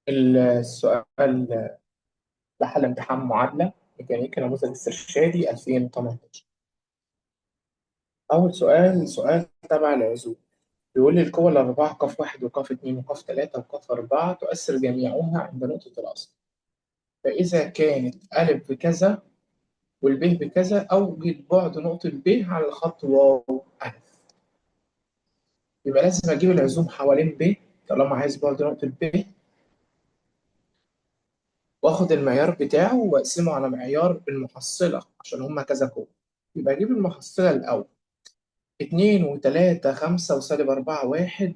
السؤال ده حل امتحان معادلة ميكانيكا نموذج استرشادي 2018. أول سؤال سؤال تبع العزوم، بيقول لي القوى الأربعة قاف واحد وقاف اتنين وقاف تلاتة وقاف أربعة تؤثر جميعها عند نقطة الأصل، فإذا كانت ألف بكذا والب بكذا أوجد بعد نقطة ب على الخط واو ألف. يبقى لازم أجيب العزوم حوالين ب طالما عايز بعد نقطة ب، واخد المعيار بتاعه واقسمه على معيار المحصلة عشان هما كذا كود. يبقى اجيب المحصلة الأول: اتنين وتلاتة خمسة وسالب أربعة واحد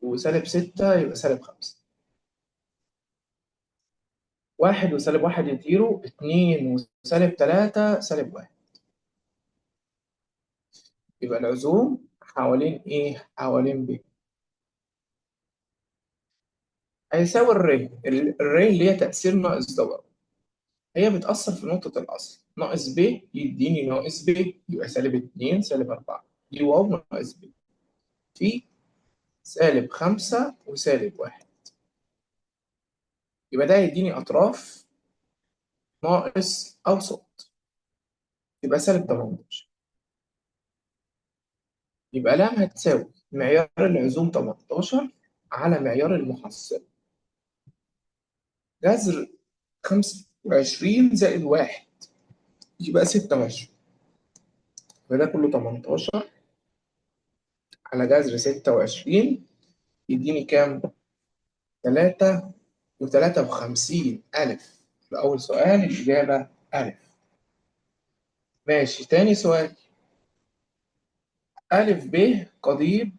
وسالب ستة، يبقى سالب خمسة. واحد وسالب واحد يطيروا، اتنين وسالب تلاتة سالب واحد. يبقى العزوم حوالين ايه؟ حوالين ب هيساوي الري، الري اللي هي تأثير ناقص دوران، هي بتأثر في نقطة الأصل، ناقص ب يديني ناقص ب، يبقى سالب اتنين سالب أربعة، دي واو ناقص ب في سالب خمسة وسالب واحد. يبقى ده يديني أطراف ناقص أوسط، يبقى سالب 18. يبقى لام هتساوي معيار العزوم 18 على معيار المحصل جذر 25 زائد واحد، يبقى 26. يبقى ده كله 18 على جذر 26، يديني كام؟ تلاتة وتلاتة وخمسين ألف. لأول سؤال الإجابة ألف. ماشي، تاني سؤال: ألف ب قضيب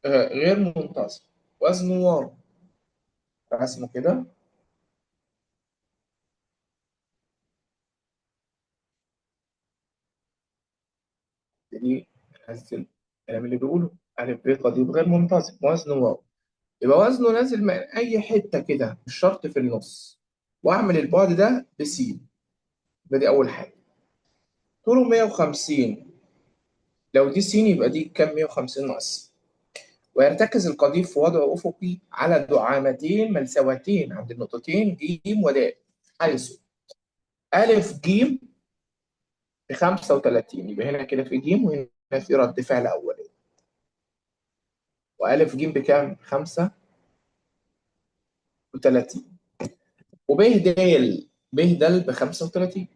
غير منتظم وزنه واو، رسمه كده. دي ننزل الكلام اللي بيقوله: ألف ب قضيب غير منتظم وزنه واو، يبقى وزنه نازل من أي حتة كده، مش شرط في النص، وأعمل البعد ده بس، يبقى دي أول حاجة. طوله 150، لو دي س يبقى دي كام؟ 150 ناقص. ويرتكز القضيب في وضع أفقي على دعامتين ملسوتين عند النقطتين ج ود، حيث ألف ج ب 35، يبقى هنا كده في ج وهنا في رد فعل أولي، وألف ج بكام؟ 35، وب د ب د ب 35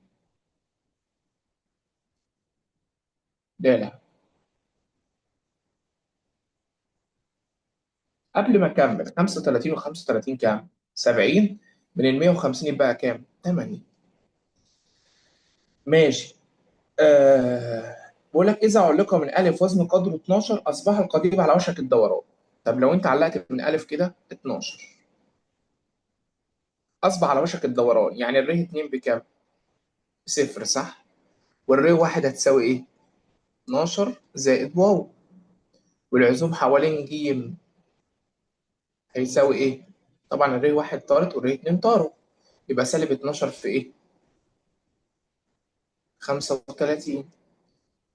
د. قبل ما أكمل، 35 و 35 كام؟ 70، من ال 150 يبقى كام؟ 80. ماشي. بقول لك إذا علق من ألف وزن قدره 12 أصبح القضيب على وشك الدوران. طب لو أنت علقت من ألف كده 12 أصبح على وشك الدوران، يعني الره 2 بكام؟ صفر، صح؟ والره 1 هتساوي إيه؟ 12 زائد واو، والعزوم حوالين جيم هيساوي إيه؟ طبعا الره 1 طارت والره 2 طاروا، يبقى سالب 12 في إيه؟ 35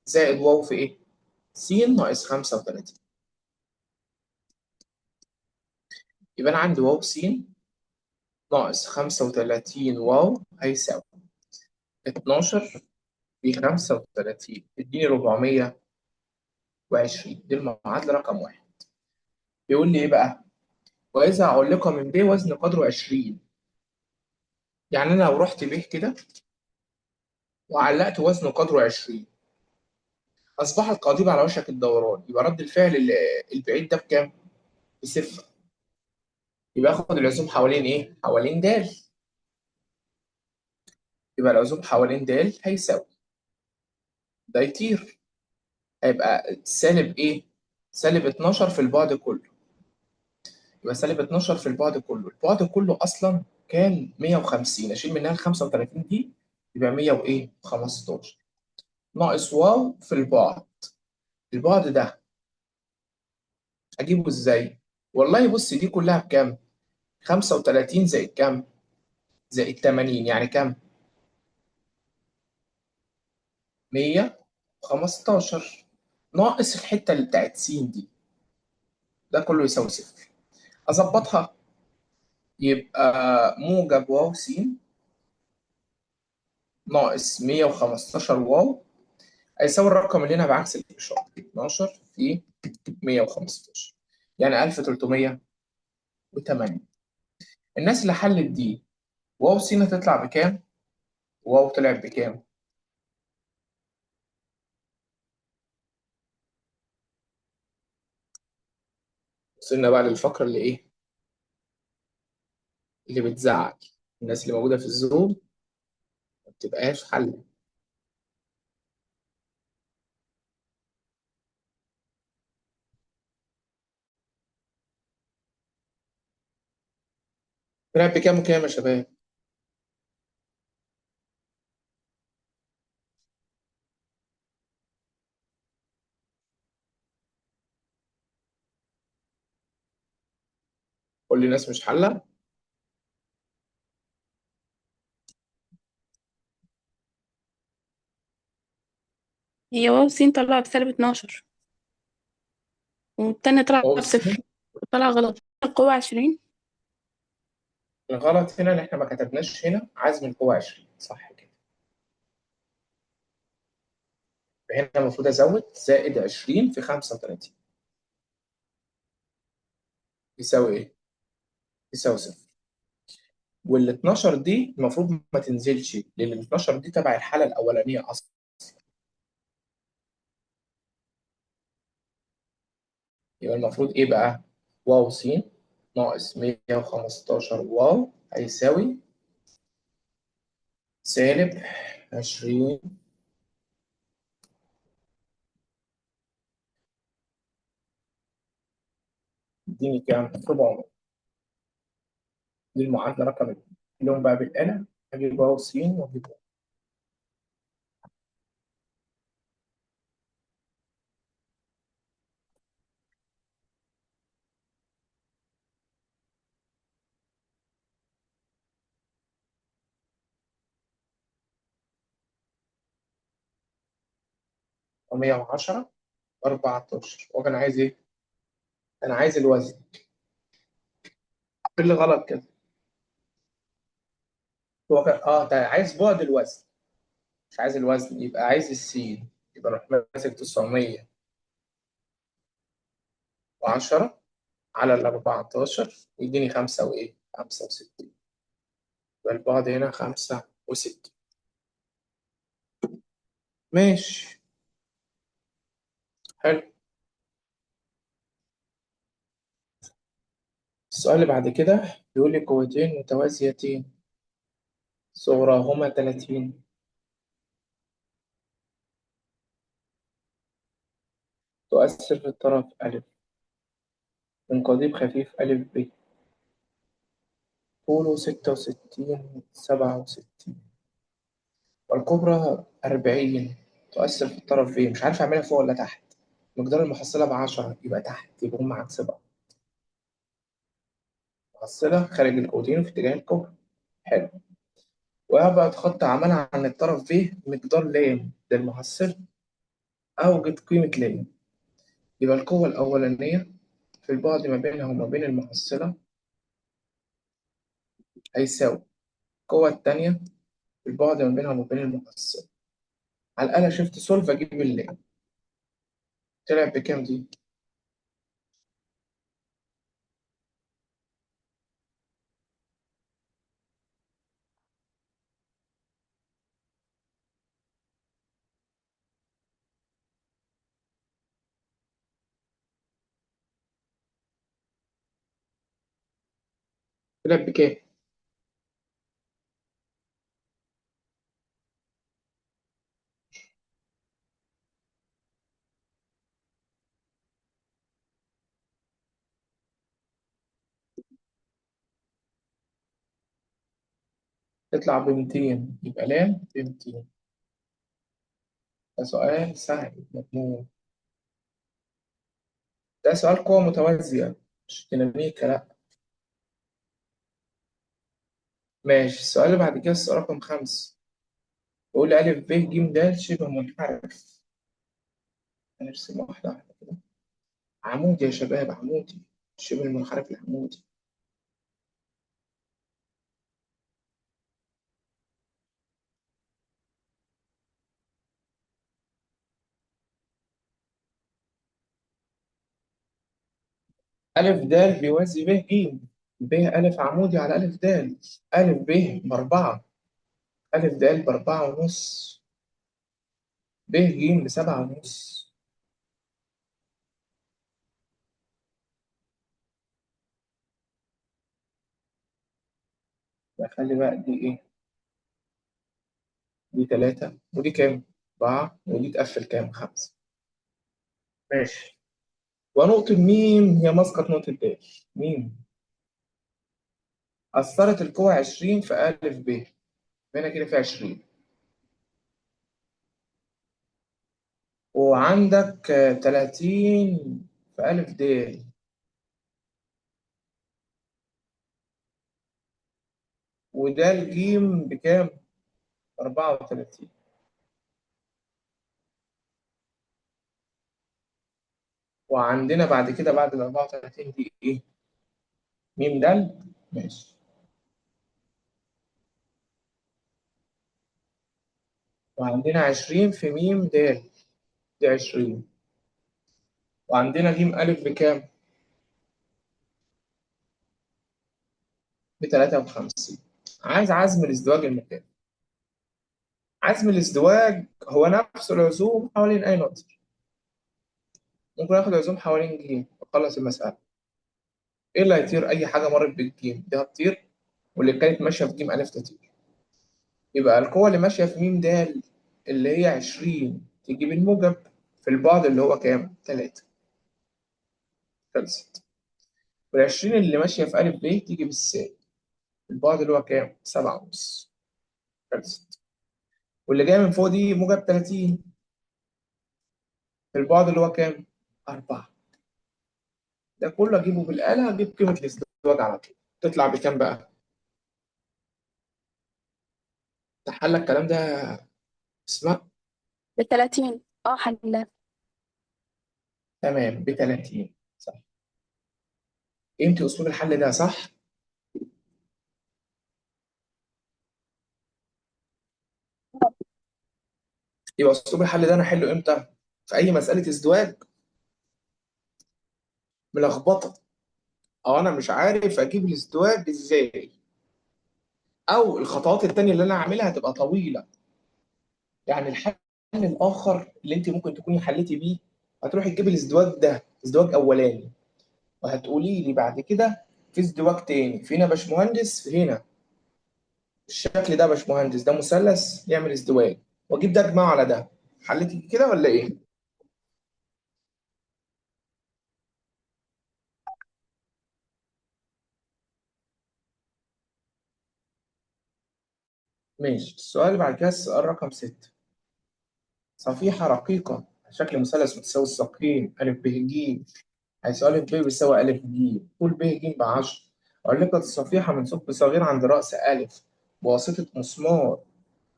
زائد واو في إيه؟ س ناقص 35. يبقى أنا عندي واو س ناقص 35 واو هيساوي 12 في 35، تديني 420. دي المعادلة رقم 1. بيقول لي إيه بقى؟ وإذا علق من ب وزن قدره 20، يعني أنا لو رحت ب كده وعلقت وزن قدره 20 أصبح القضيب على وشك الدوران، يبقى رد الفعل البعيد ده بكام؟ بصفر. يبقى آخد العزوم حوالين إيه؟ حوالين د. يبقى العزوم حوالين د هيساوي ده يطير، هيبقى سالب إيه؟ سالب 12 في البعد كله، يبقى سالب 12 في البعد كله. البعد كله أصلاً كان 150، أشيل منها ال 35 دي يبقى مية وإيه؟ 15 ناقص واو في البعد. البعد ده أجيبه إزاي؟ والله بص دي كلها بكام؟ 35 زائد كام؟ زائد 80، يعني كام؟ 115 ناقص الحتة اللي بتاعت س دي، ده كله يساوي صفر. أظبطها، يبقى موجب واو س ناقص 115 واو هيساوي الرقم اللي هنا بعكس الإشارة، 12 في 115، يعني 1308. الناس اللي حلت دي، واو س هتطلع بكام؟ واو طلع بكام؟ وصلنا بقى للفقرة اللي إيه؟ اللي بتزعل الناس اللي موجودة في الزوم، ما بتبقاش حل. طلع بكام وكام يا شباب؟ كل الناس مش حلة؟ هي واو سين طلع بسالب 12، والتانية طلع واو س بصفر. طلع غلط. القوة 20. الغلط هنا ان احنا ما كتبناش هنا عزم القوة 20، صح كده؟ هنا المفروض ازود زائد 20 في 35 يساوي ايه؟ يساوي صفر. وال 12 دي المفروض ما تنزلش، لان ال 12 دي تبع الحالة الأولانية أصلا. يبقى المفروض ايه بقى؟ واو س ناقص 115 واو هيساوي سالب 20 اديني كام؟ 400. دي المعادلة رقم 2. لهم بقى بالآلة، هجيب واو س واجيب واو. 110 14. هو كان عايز ايه؟ انا عايز الوزن. ايه اللي غلط كده؟ هو كان ده عايز بعد الوزن، مش عايز الوزن، يبقى عايز السين. يبقى اروح ماسك 910 على ال 14 ويديني 5 وايه؟ 65. يبقى البعد هنا 65. ماشي، حلو. السؤال اللي بعد كده بيقول لي قوتين متوازيتين صغرهما 30 تؤثر في الطرف ألف من قضيب خفيف ألف ب طوله 66 67 والكبرى 40 تؤثر في الطرف ب. مش عارف أعملها فوق ولا تحت. مقدار المحصلة ب10 يبقى تحت، يبقى هم عكس بعض. محصلة خارج القوتين في اتجاه الكبرى. حلو. وأبعد خط عملها عن الطرف ب مقدار لام للمحصلة، أوجد قيمة لام. يبقى القوة الأولانية في البعد ما بينها وما بين المحصلة هيساوي القوة التانية في البعد ما بينها وما بين المحصلة. على الآلة shift solve أجيب اللام. طلع بكام دي؟ طلع بكام؟ تطلع ب 200. يبقى لام ب 200. ده سؤال سهل مضمون. ده سؤال قوة متوازية مش ديناميكا، لا. ماشي. السؤال اللي بعد كده السؤال رقم 5 بيقول لي ألف ب ج د شبه منحرف. هنرسم واحدة واحدة كده. عمودي يا شباب، عمودي، شبه المنحرف العمودي. ألف د بيوازي ب ج، ب ألف عمودي على ألف د، ألف ب بأربعة، ألف د بأربعة ونص، ب ج بسبعة ونص. خلي بقى دي إيه؟ دي تلاتة ودي كام؟ أربعة، ودي تقفل كام؟ خمسة. ماشي. ونقطة ميم هي مسقط نقطة د. ميم أثرت القوة 20 في ألف ب، هنا كده في 20، وعندك 30 في ألف د، وده الجيم بكام؟ 34. وعندنا بعد كده بعد ال 34 دي إيه؟ ميم د. ماشي. وعندنا 20 في ميم د، دي 20. وعندنا جيم ألف بكام؟ ب 53. عايز عزم الازدواج المكاني. عزم الازدواج هو نفس العزوم حوالين أي نقطة. ممكن آخد عزوم حوالين جيم وأخلص المسألة. إيه اللي هيطير؟ أي حاجة مرت بالجيم دي هتطير، واللي كانت ماشية في جيم ألف تطير. يبقى القوة اللي ماشية في ميم د اللي هي 20 تجيب الموجب في البعد اللي هو كام؟ 3. خلصت. وال 20 اللي ماشية في ألف ب تيجي بالسالب البعد اللي هو كام؟ سبعة ونص. خلصت. واللي جاي من فوق دي موجب 30 في البعد اللي هو كام؟ 4. ده كله أجيبه بالآلة، أجيب قيمة الازدواج على طول. تطلع بكام بقى؟ تحلى الكلام ده اسماء؟ ب30. اه حلها. تمام، ب 30 صح. قيمتي أسلوب الحل ده صح؟ يبقى أسلوب الحل ده أنا أحله إمتى؟ في أي مسألة ازدواج ملخبطة، أو أنا مش عارف أجيب الازدواج إزاي، أو الخطوات التانية اللي أنا هعملها هتبقى طويلة. يعني الحل الآخر اللي أنت ممكن تكوني حليتي بيه، هتروحي تجيبي الازدواج ده، ازدواج أولاني، وهتقولي لي بعد كده في ازدواج تاني فينا يا باشمهندس، هنا الشكل ده يا باشمهندس ده مثلث يعمل ازدواج، واجيب ده اجمعه على ده. حليتي كده ولا ايه؟ ماشي. السؤال اللي بعد كده السؤال رقم 6. صفيحة رقيقة شكل مثلث متساوي الساقين أ ب ج، حيث أ ب بيساوي أ ج، طول ب ج ب 10. علقت الصفيحة من ثقب صغير عند رأس أ بواسطة مسمار.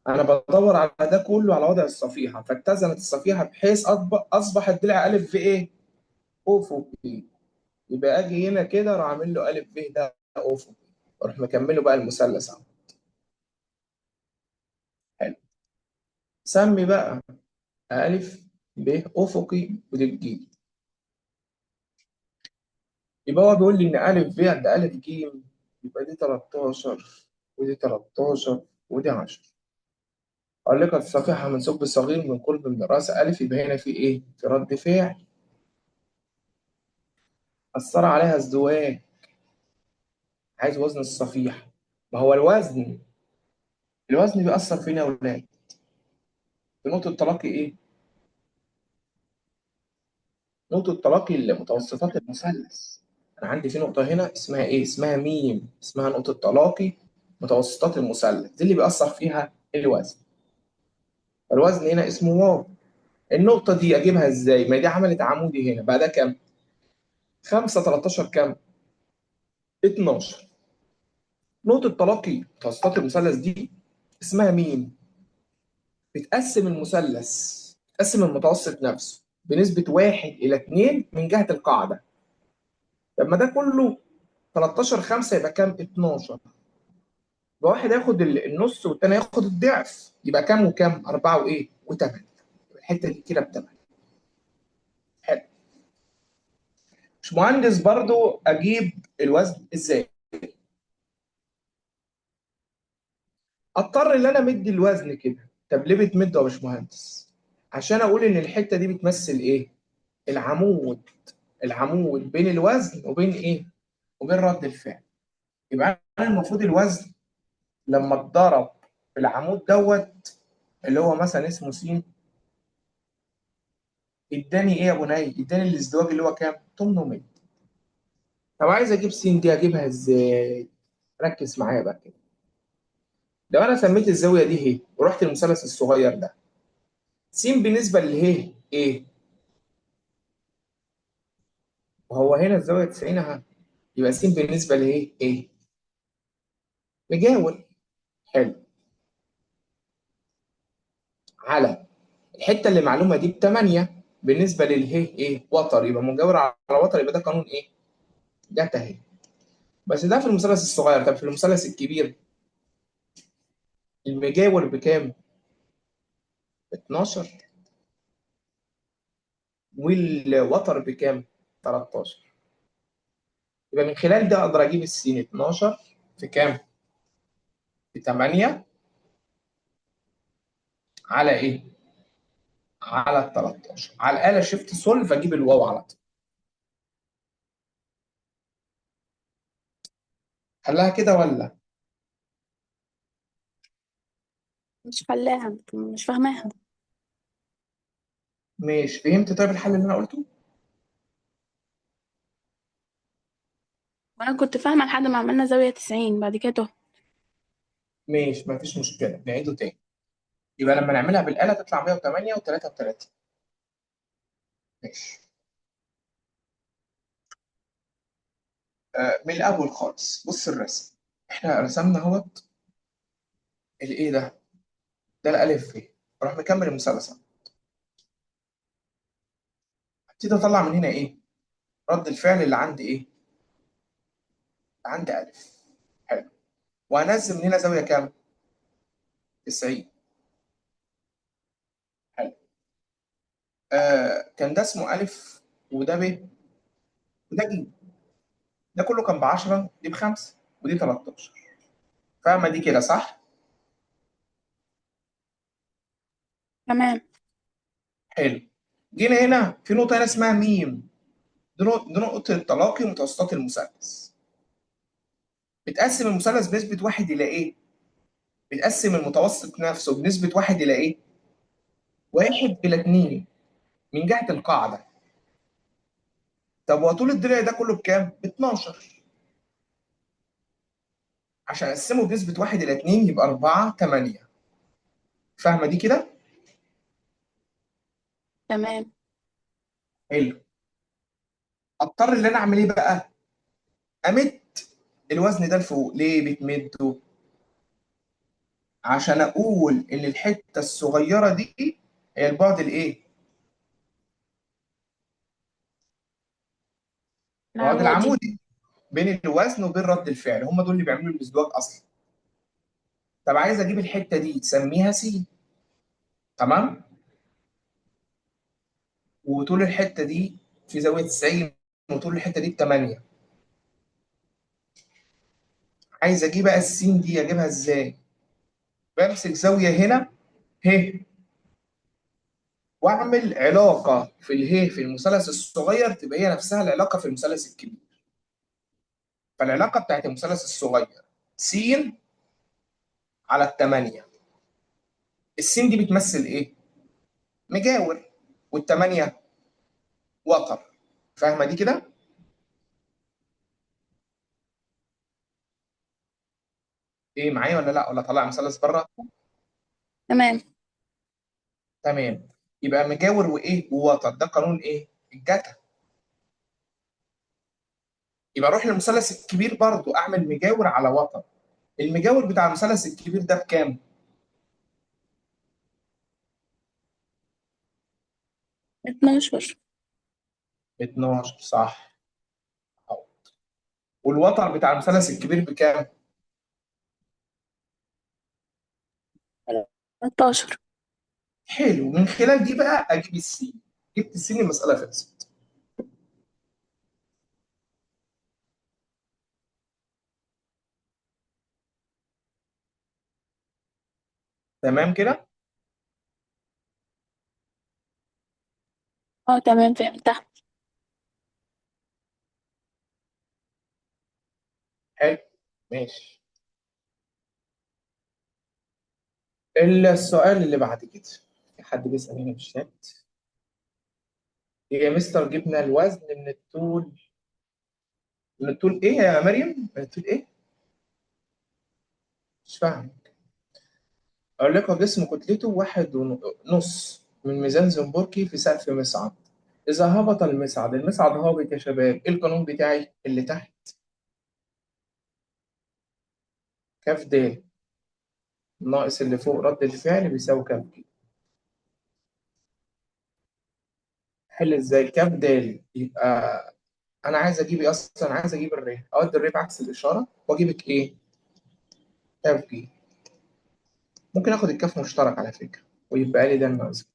أنا بدور على ده كله على وضع الصفيحة، فاتزنت الصفيحة بحيث أصبح الضلع أ في إيه؟ أفقي. يبقى أجي هنا كده أروح عامل له أ ب ده أفقي، أروح مكمله بقى المثلث أهو. حلو. سمي بقى أ ب أفقي ودي الج. يبقى هو بيقول لي إن أ ب عند أ ج، يبقى دي 13 ودي 13 ودي 10. علقت الصفيحة من ثقب صغير من قرب من رأس أ، يبقى هنا في إيه؟ في رد فعل أثر عليها ازدواج. عايز وزن الصفيحة. ما هو الوزن؟ الوزن بيأثر فينا يا ولاد في نقطة تلاقي إيه؟ نقطة تلاقي المتوسطات المثلث. أنا عندي في نقطة هنا اسمها إيه؟ اسمها ميم، اسمها نقطة تلاقي متوسطات المثلث، دي اللي بيأثر فيها الوزن. الوزن هنا اسمه واو. النقطة دي أجيبها إزاي؟ ما دي عملت عمودي هنا، بقى ده كام؟ 5 13 كام؟ 12. نقطة تلاقي متوسطات المثلث دي اسمها ميم. بتقسم المثلث، بتقسم المتوسط نفسه بنسبة 1 إلى 2 من جهة القاعدة. طب ما ده كله 13 5 يبقى كام؟ 12. يبقى واحد ياخد النص والتاني ياخد الضعف، يبقى كام وكام؟ 4 وإيه؟ وتمانية. يبقى الحتة دي كده بتمانية. حلو. مش مهندس برضو اجيب الوزن ازاي؟ اضطر ان انا امد الوزن كده. طب ليه بتمده يا باشمهندس؟ عشان اقول ان الحتة دي بتمثل ايه؟ العمود. العمود بين الوزن وبين ايه؟ وبين رد الفعل. يبقى انا المفروض الوزن لما اتضرب في العمود دوت اللي هو مثلا اسمه س، اداني ايه يا بني؟ اداني الازدواج اللي هو كام؟ 800. طب عايز اجيب س دي، اجيبها ازاي؟ ركز معايا بقى كده. لو انا سميت الزاوية دي ه ورحت المثلث الصغير ده، س بالنسبة له ايه؟ وهو هنا الزاوية 90 اهي، يبقى س بالنسبة له ايه؟ مجاور. حلو. على الحتة اللي معلومة دي ب 8 بالنسبة لله ايه؟ وتر، يبقى مجاور على وتر، يبقى ده قانون ايه؟ جتا اهي. بس ده في المثلث الصغير. طب في المثلث الكبير المجاور بكام؟ 12، والوتر بكام؟ 13. يبقى من خلال ده اقدر اجيب السين 12 في كام؟ في 8 على ايه؟ على ال 13. على الاله shift solve اجيب الواو على طول. حلها كده ولا؟ مش حلاها، مش فاهماها. ماشي، فهمت؟ طيب الحل اللي انا قلته؟ وانا كنت فاهمة لحد ما عملنا زاوية 90، بعد كده تهت. ماشي، مفيش مشكلة، نعيده تاني. يبقى لما نعملها بالاله تطلع 108 و33. ماشي. من الاول خالص، بص الرسم. احنا رسمنا اهوت الايه ده، ده الالف ف، اروح مكمل المثلث، ابتدي اطلع من هنا ايه؟ رد الفعل اللي عندي ايه؟ عندي الف. حلو. وهنزل من هنا زاوية كام؟ 90. حلو. كان ده اسمه الف، وده ب، وده ج. ده كله كان ب 10، دي ب 5، ودي 13. فاهمه دي كده صح؟ تمام. حلو. جينا هنا في نقطة هنا اسمها ميم، دي نقطة تلاقي متوسطات المثلث. بتقسم المثلث بنسبة 1 الى ايه؟ بتقسم المتوسط نفسه بنسبة 1 الى ايه؟ 1 الى 2 من جهة القاعدة. طب وطول الضلع ده كله بكام؟ ب 12. عشان اقسمه بنسبة 1 الى 2 يبقى 4 8. فاهمه دي كده؟ تمام. حلو. اضطر ان انا اعمل ايه بقى؟ امد الوزن ده لفوق. ليه بتمده؟ عشان اقول ان الحتة الصغيرة دي هي البعد الايه؟ البعد العمودي. العمودي بين الوزن وبين رد الفعل، هم دول اللي بيعملوا الازدواج اصلا. طب عايز اجيب الحتة دي، تسميها سي. تمام؟ وطول الحتة دي في زاوية 90، وطول الحتة دي ب 8. عايز اجيب بقى السين دي، اجيبها ازاي؟ بمسك زاوية هنا ه، واعمل علاقة في اله في المثلث الصغير تبقى هي نفسها العلاقة في المثلث الكبير. فالعلاقه بتاعت المثلث الصغير س على الثمانية. السين دي بتمثل ايه؟ مجاور، والثمانية وتر. فاهمه دي كده؟ ايه معايا ولا لا؟ ولا طلع مثلث بره؟ تمام. تمام. يبقى مجاور وايه؟ ووتر. ده قانون ايه؟ الجتا. يبقى اروح للمثلث الكبير برضو، اعمل مجاور على وتر. المجاور بتاع المثلث الكبير ده بكام؟ 12. 12 صح. أهو. والوتر بتاع المثلث الكبير بكام؟ 13. حلو. من خلال دي بقى اجيب السين. جبت السين، المسالة خلصت. تمام كده؟ اه تمام، فهمتها. حلو، ماشي. السؤال اللي بعد كده، في حد بيسأل هنا في الشات: يا مستر جبنا الوزن من الطول، من الطول ايه يا مريم؟ من الطول ايه؟ مش فاهم. اقول لك، هو جسم كتلته 1.5 من ميزان زنبركي في سقف مصعد. اذا هبط المصعد، المصعد هابط يا شباب، ايه القانون بتاعي اللي تحت؟ كاف د ناقص اللي فوق رد الفعل بيساوي كاف ج. حل ازاي كاف د؟ يبقى انا عايز اجيب ايه اصلا؟ عايز اجيب الري، اودي الري بعكس الاشارة واجيب ايه؟ كاف ج. ممكن اخد الكاف مشترك على فكرة، ويبقى لي ده الناقص.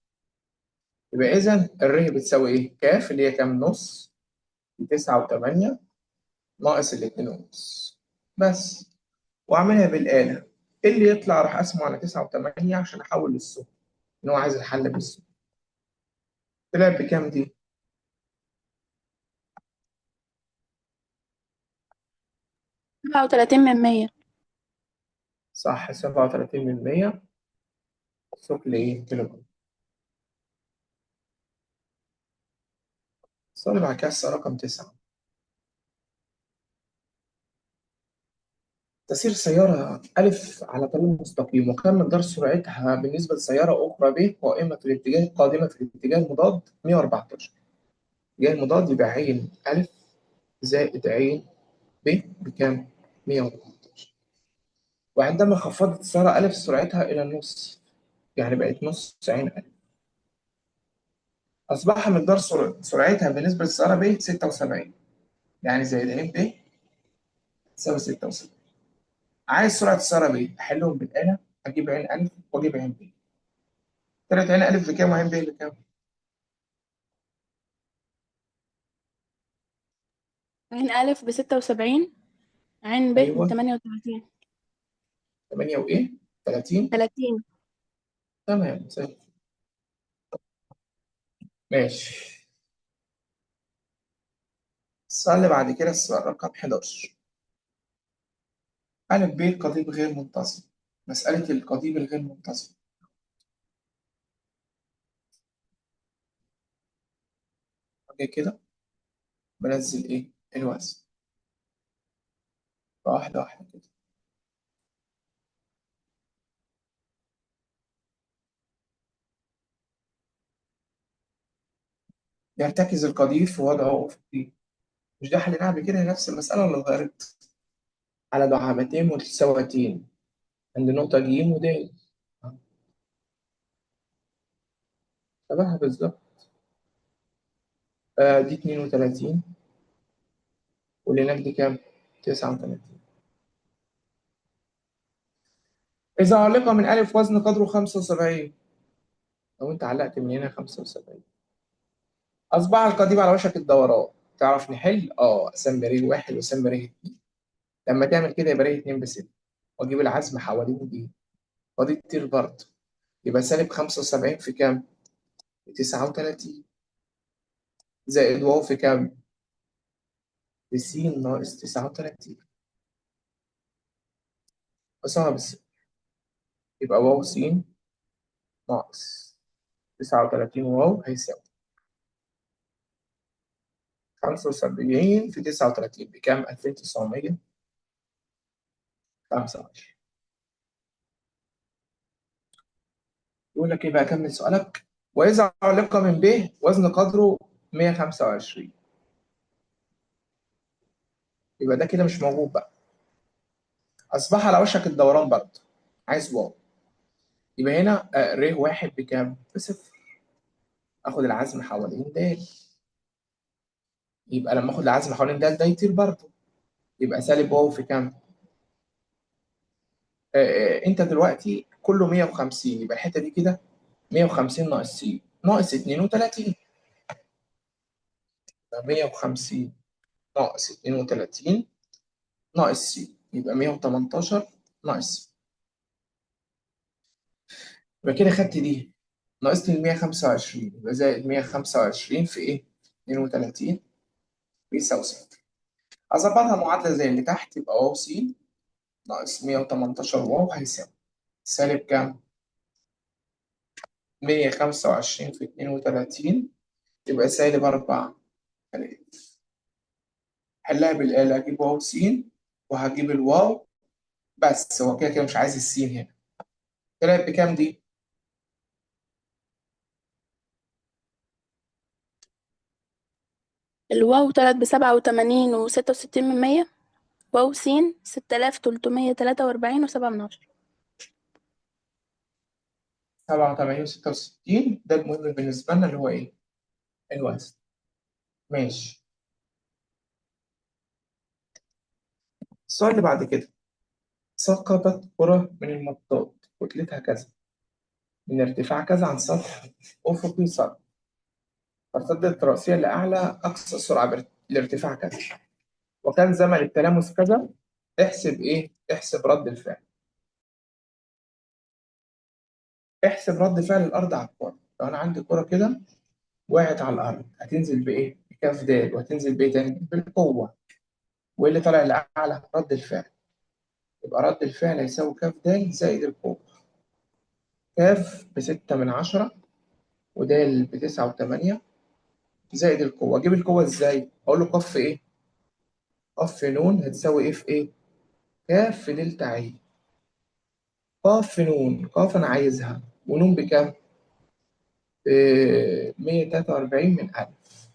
يبقى اذا الري بتساوي ايه؟ كاف اللي هي كام؟ نص 9 و8 ناقص الاتنين ونص بس. واعملها بالآلة، اللي يطلع راح اقسمه على 9 و8 عشان احول للسوق، ان هو عايز الحل بالسوق. طلع بكام دي؟ 37 من 100. صح، 37 من 100 ثقل ايه؟ كيلو جرام. السؤال اللي بعد كده السؤال رقم 9. تسير سيارة ألف على طريق مستقيم، وكان مقدار سرعتها بالنسبة لسيارة أخرى ب قائمة في الاتجاه قادمة في الاتجاه المضاد 114. الاتجاه المضاد يبقى عين ألف زائد عين ب بكام؟ 114. وعندما خفضت السيارة ألف سرعتها إلى النص، يعني بقت نص عين ألف، أصبح مقدار سرعتها بالنسبة للسيارة ب 76، يعني زائد عين ب تساوي 76. عايز سرعة السيارة ب، أحلهم بالآلة، أجيب عين ألف وأجيب عين ب. طلعت عين ألف بكام وعين ب بكام؟ عين ألف ب 76، عين ب أيوه، ب 38. 8 وإيه؟ 30. 30. تمام زي الفل. ماشي. السؤال اللي بعد كده السؤال رقم 11. ألف ب قضيب غير منتظم. مسألة القضيب الغير منتظم. أجي كده بنزل إيه؟ الوزن واحدة واحدة كده. يرتكز القضيب في وضعه أفقي. مش ده حليناها قبل كده نفس المسألة ولا اتغيرت؟ على دعامتين متساويتين عند نقطة ج ود. شبهها بالظبط. دي 32 واللي هناك دي كام؟ 39. إذا علق من ألف وزن قدره 75، لو أنت علقت من هنا 75، أصبح القضيب على وشك الدوران. تعرف نحل؟ أسمي ري 1 وأسمي ري 2. لما تعمل كده يبقى ري 2 بست، وأجيب العزم حوالين دي، ودي كتير برضه، يبقى سالب 75 في كام؟ في 39 زائد واو في كام؟ في س ناقص 39. قسمها بالست، يبقى واو س ناقص 39 واو هيساوي 75 في 39 بكام؟ 2925. يقول لك ايه بقى؟ كمل سؤالك. وإذا علق من ب وزن قدره 125، يبقى ده كده مش موجود بقى، أصبح على وشك الدوران برضه، عايز واو. يبقى هنا ر 1 بكام؟ بصفر. آخد العزم حوالين د، يبقى لما آخد العزم حوالين د ده يطير برضه، يبقى سالب واو في كام؟ أنت دلوقتي كله 150، يبقى الحتة دي كده 150 ناقص س ناقص 32، يبقى 150 ناقص 32 ناقص س، يبقى 118 ناقص س. يبقى كده خدت دي، ناقصني ال 125، يبقى زائد 125 في ايه؟ 32 بيساوي صفر. اظبطها معادلة زي اللي تحت، يبقى واو س ناقص 118 واو هيساوي سالب كام؟ 125 في 32، يبقى سالب 4. حلها بالآلة، أجيب واو س وهجيب الواو، بس هو كده كده مش عايز السين هنا. طلعت بكام دي؟ الواو طلعت ب87.66، واو سين 6343.7. 87 و66. ده المهم بالنسبة لنا اللي هو إيه؟ الوزن. ماشي. السؤال اللي بعد كده، سقطت كرة من المطاط كتلتها كذا من ارتفاع كذا عن سطح أفقي صلب، فارتدت رأسيا لأعلى أقصى سرعة لارتفاع كذا، وكان زمن التلامس كذا. احسب إيه؟ احسب رد الفعل. احسب رد فعل الأرض على الكرة. لو أنا عندي كرة كده وقعت على الأرض، هتنزل بإيه؟ بكاف دال، وهتنزل بإيه تاني؟ بالقوة. وإيه اللي طالع لأعلى؟ رد الفعل. يبقى رد الفعل هيساوي كاف دال زائد القوة. كاف ب6/10 ودال ب9.8 زائد القوة. أجيب القوة إزاي؟ أقول له قاف في إيه؟ قاف في نون هتساوي إيه في إيه؟ كاف في دلتا عين. قاف في نون، قاف أنا عايزها، ونون بكام؟ ب 143 من 1000.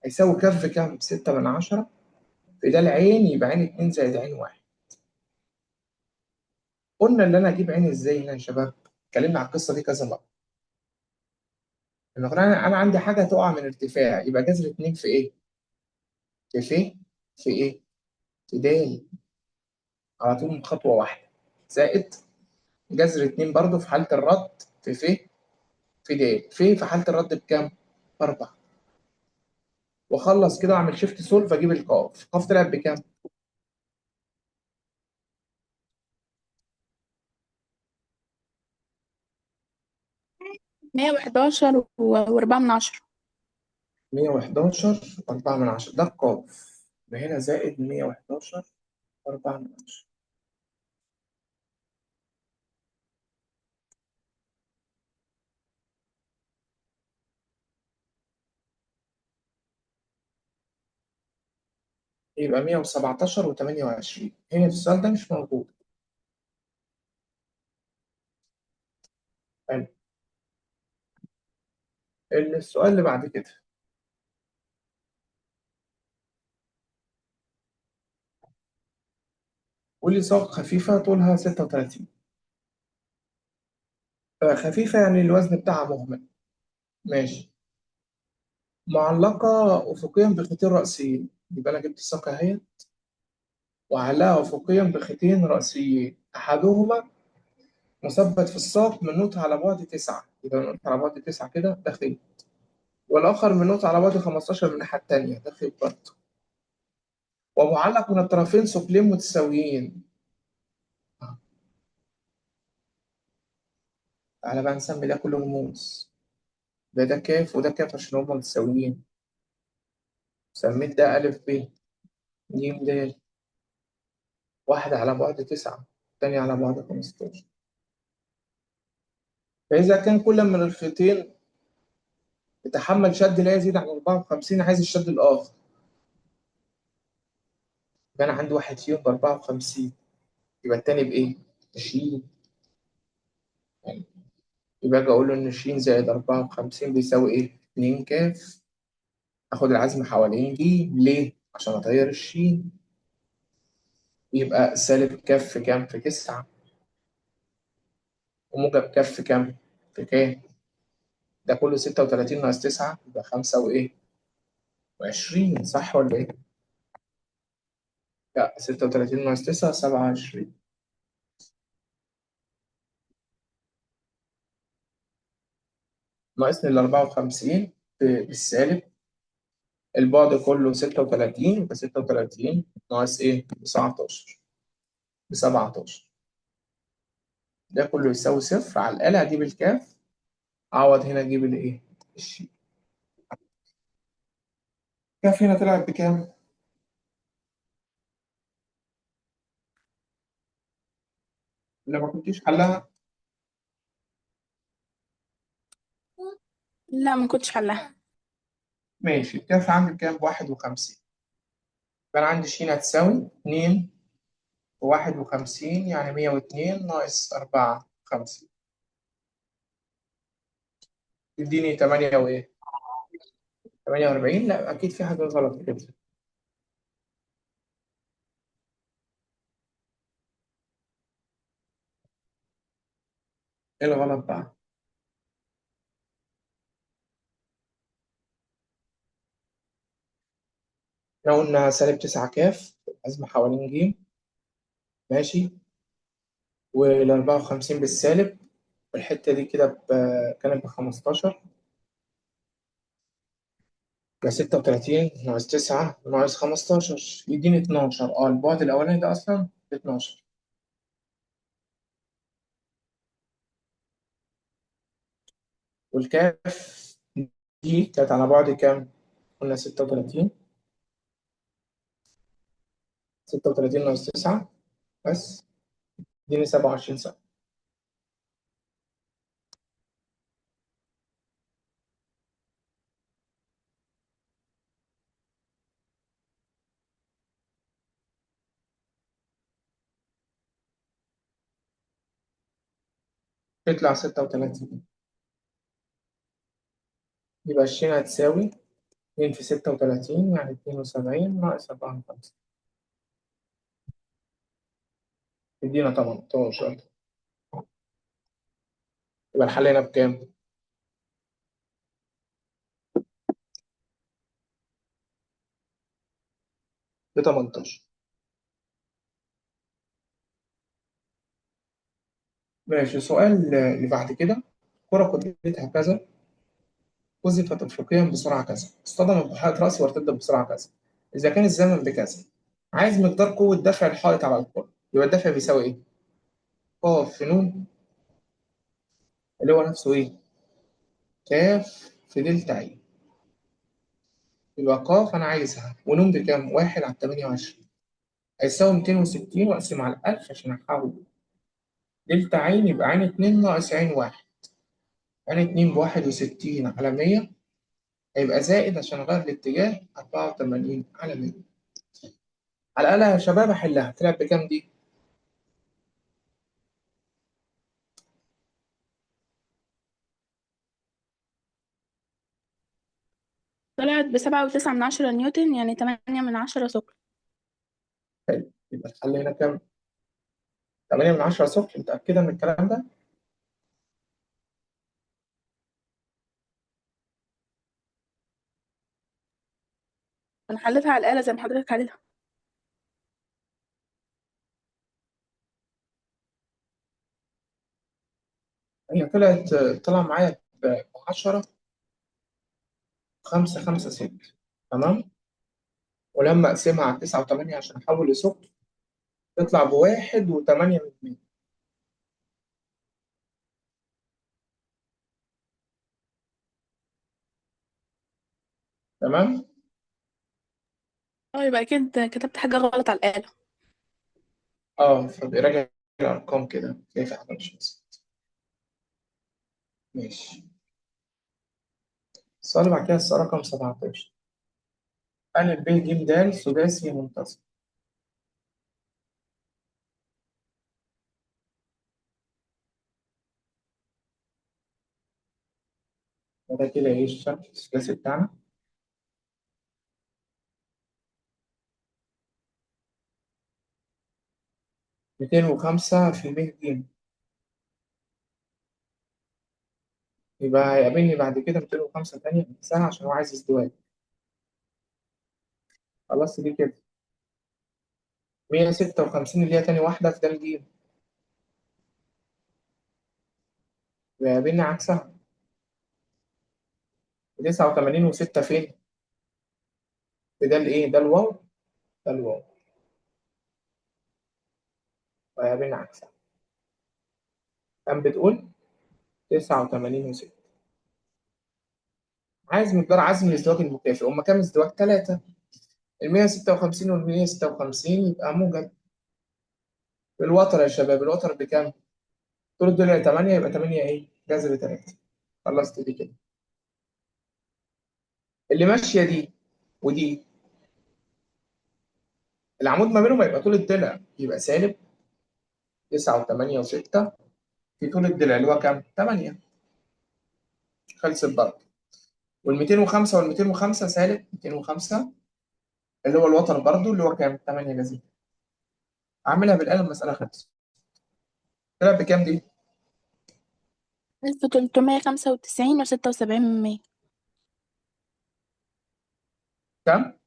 هيساوي كاف في كام؟ 6/10 في ده العين، يبقى عين 2 زائد عين 1. قلنا اللي أنا أجيب عين إزاي هنا يا شباب؟ اتكلمنا على القصة دي كذا مرة. المفروض أنا عندي حاجة تقع من ارتفاع، يبقى جذر 2 في إيه؟ في ف في إيه؟ في د على طول من خطوة واحدة، زائد جذر 2 برضو في حالة الرد في ف في د. ف في حالة الرد بكام؟ ب4. وأخلص كده وأعمل shift solve أجيب القاف. قاف طلعت بكام؟ 111.4. 111.4، ده القاف. يبقى هنا زائد 111.4، يبقى 117.28. هنا في السؤال ده مش موجود. حلو. السؤال اللي بعد كده، قول لي ساق خفيفة طولها 36. خفيفة يعني الوزن بتاعها مهمل. ماشي. معلقة أفقيا بخيطين رأسيين، يبقى أنا جبت الساق أهي وعلقها أفقيا بخيطين رأسيين، أحدهما مثبت في الساق من نقطة على بعد 9، يبقى من نقطة على بعد 9 كده ده خيط، والآخر من نقطة على بعد 15 من الناحية التانية ده خيط برضه، ومعلق من الطرفين ثقلين متساويين. تعالى بقى نسمي ده كله رموز، ده كاف وده كاف عشان هما متساويين. سميت ده ألف ب ج د، واحدة على بعد 9، التانية على بعد 15. فإذا كان كل من الخيطين يتحمل شد لا يزيد عن 54، عايز الشد الآخر. يبقى أنا عندي واحد فيهم ب54، يبقى التاني بإيه؟ 20. يبقى أجي أقول له إن 20 زائد 54 بيساوي إيه؟ 2 كاف. آخد العزم حوالين ج، ليه؟ عشان أطير الشين. يبقى سالب كاف في كام؟ في 9. وموجب كاف في كام؟ في كام؟ ده كله 36 ناقص 9 يبقى 5 وإيه؟ وعشرين، صح ولا إيه؟ لا، 36 ناقص 9 27. ناقصني ال 54 بالسالب، البعد كله 36، يبقى 36 ناقص إيه؟ 19، ب17. ده كله يساوي صفر. على الآلة هجيب الكاف، أعوض هنا أجيب الإيه؟ الشين. كاف هنا طلعت بكام؟ لو ما كنتيش حلها. لا، ما كنتش حلها. ماشي، الكاف عندي بكام؟ ب51. يبقى أنا عندي شين هتساوي 2 51، يعني 102 ناقص 54، تديني 8 وإيه؟ 48. لا أكيد في حاجة غلط كده. إيه الغلط بقى؟ احنا قلنا سالب 9 كاف الأزمة حوالين ج، ماشي، وال 54 بالسالب، والحتة دي كده كانت ب 15، يبقى 36 ناقص 9 ناقص 15 يديني 12. اه البعد الأولاني ده أصلا ب 12. والكاف دي كانت على بعد كام؟ قلنا 36. 36 ناقص 9 بس اديني 27 سنة. تطلع 36. يبقى الشين هتساوي 2 في 36 يعني 72 ناقص 54، يدينا 18. يبقى الحل هنا بكام؟ ب 18. ماشي، السؤال اللي بعد كده: كرة كتلتها كذا، قذفت أفقيا بسرعة كذا، اصطدمت بحائط رأسي وارتدت بسرعة كذا، إذا كان الزمن بكذا، عايز مقدار قوة دفع الحائط على الكرة. يبقى الدفع بيساوي إيه؟ ق في ن، اللي هو نفسه إيه؟ كاف في دلتا عين. يبقى ق أنا عايزها، ونون بكام؟ 1 على 28، هيساوي 260 وأقسم على 1000 عشان أحول دلتا عين، يبقى عين 2 ناقص عين 1، عين 2 ب61 على 100، هيبقى زائد عشان أغير الاتجاه 84 على 100. على الأقل يا شباب أحلها. طلعت بكام دي؟ طلعت ب7.9 نيوتن، يعني 8/10 ثقل. حلو، يبقى الحل هنا كام؟ 8 من 10 صفر. متأكدة من الكلام ده؟ أنا حلتها على الآلة زي ما حضرتك حلتها. هي طلع معايا ب 10 5 5 6، تمام؟ ولما أقسمها على 9 و8 عشان أحول لثقل تطلع بواحد وتمانية من مية. تمام؟ اه، يبقى أكيد كتبت حاجة غلط على الآلة. اه، فبيراجع الأرقام كده تلاقي في حاجة مش مظبوطة. ماشي، السؤال اللي بعد كده السؤال رقم 17: أ ب ج د سداسي منتظم، وده كده إيه الشكل السداسي بتاعنا؟ 205 في ب ج، يبقى هيقابلني بعد كده 205 تانية في سنة عشان هو عايز ازدواج. خلاص دي كده 156 اللي هي تاني واحدة في د ج، ويقابلني عكسها 89 و6 فين؟ في ده الايه؟ ده الواو، ده الواو، ويقابلني عكسها. كام بتقول؟ 89 و6. عايز مقدار عزم الازدواج المكافئ، هما كام ازدواج؟ 3. ال 156 وال 156 يبقى موجب. الوتر يا شباب، الوتر بكام؟ طول الضلع 8، يبقى 8 ايه؟ جذر 3. خلصت دي كده. اللي ماشية دي ودي العمود ما بينهم هيبقى طول الضلع، يبقى سالب 9 و8 و6 في طول الضلع اللي هو كام؟ 8. خلصت برضه. وال 205 وال 205 سالب 205 اللي هو الوتر برضه اللي هو كام؟ 8 جذر. اعملها بالقلم، المسالة خلصت. طلع بكام دي؟ 1395.76. كام؟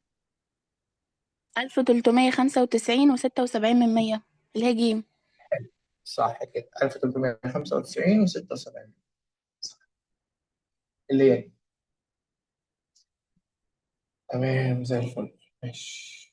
1395.76، اللي هي جيم. صح كده، 1395 و76 اللي هي دي. تمام زي الفل. ماشي.